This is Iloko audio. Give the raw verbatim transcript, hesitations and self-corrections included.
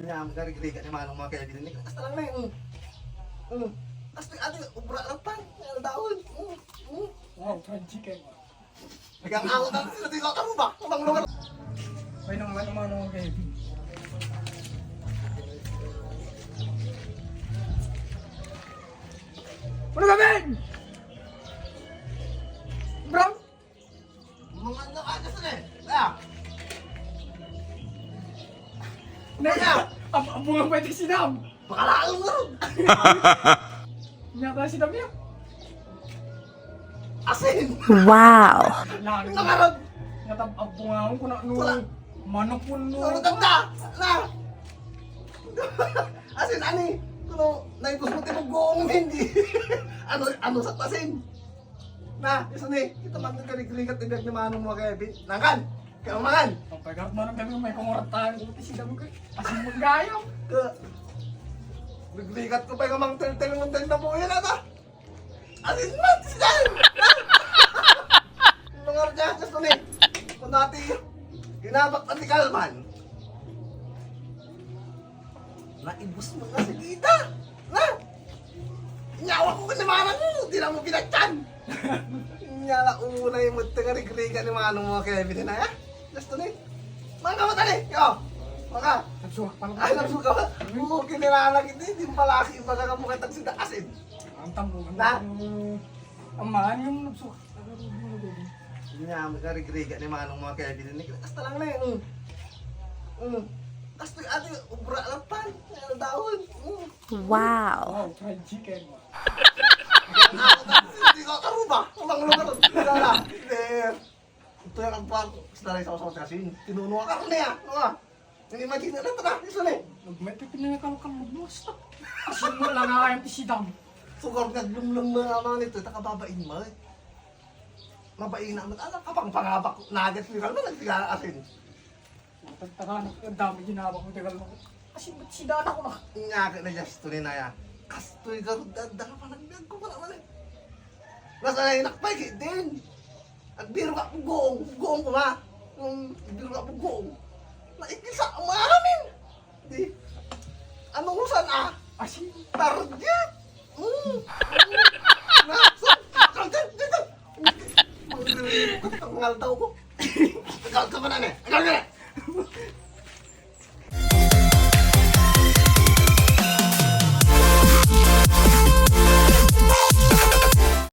Nya, magarigrigat ni Manong mga kaibigan. Hasta lang na, mm. Mm. Hasta yung ating ubra lang pa. Ay, ang daon. Mm. Mm. Wow, fried chicken. Nag-aangot ang sila dito, karuba. Walang lugar. Ay, nang ano, Manong mga kaibigan. Ano gawin? Bro? Mga ano ka, ano sila eh? Kaya? Naya! Ab-, abungan pa ito si Dam! Pakalaang mo ron! Nyata si Dam yan! Asin! Wow! Lagi. Nakarag! Natab-, abungan ko na, no. Wala. Manok ko, no. Ano tanda? Na! Asin, ani? Kuno, naipos mo, tinugoong mo, hindi. Ano, ano sa tasin? Na, isu ni, kita man ka rigrigat ni Biyag ni Manong mga kaibigan. Nangkan! Kaya mangan! Ang pagarap mo ng gabi, may kumuratahan ko, pati si Dam ko. Asin mo gayam! Ka, rigrigat ko pa yung mang tel-tel mo, tel na po yun, ata! Asin mo, si Dam! Mga rja, gusto ni, kung dati, ginabak na ni Kalman. Naibus mo na si Gita. Na? Inyawa ko ni manang mo, di na mo pinatyan. Inya na unay mo, tingarigriga ni manang mo, Kevin, na, ha? Gusto ni? Maka mo tali, yo. Maka. Nagsuwak pa lang. Ay, nagsuwak ka ba? Oo, kinilala kita, di mo pala kasi ibaga ka mukha tag si Daasin. Ang tambo, ang Na? tambo. Ang mahal yung nagsuwak. Inya, magarigriga ni manang mga Kevin, ni hasta lang na, mm. Mm. Hasta yung ating ubra lang pan. Ay, ang daon. Mm. Wow. Wow, fried chicken. Hindi ko karuba. Walang lugar. Kilala. There. Ito yung agpar. Basta lang sa usap kasi. Tinuno ka karne, ah. Ano ka? Nag-imagine na lang, tara. Isu ni. Nagmetik na nga kalkal mo. Basta. Kasi mo lang nga kayang isidam. Sugar nga lumlum na nga mga nito. Ito kababain mo, eh. Mabain na. Ano, kapang pangabak. Nugget ni Kalma. Nagtiga asin. Matagtagan, ang dami ginawak mo, tagal mo. Kasi ba't si Dana ko na? Nga ka na, Justin, na ya. Kastoy garud, dara pa nagbiag ko pala man eh. Nasa na yung nakpay, din. Agbiro ka, gong, gong ko ma. Yung agbiro ka, gong. Naikisa, umamin. Di. Anong usan, ah? Asin. Target. Mm. Mm. Na, so, target, dito. Ang ngaldaw ko. Agad ka ba na, ne? Agad ka na.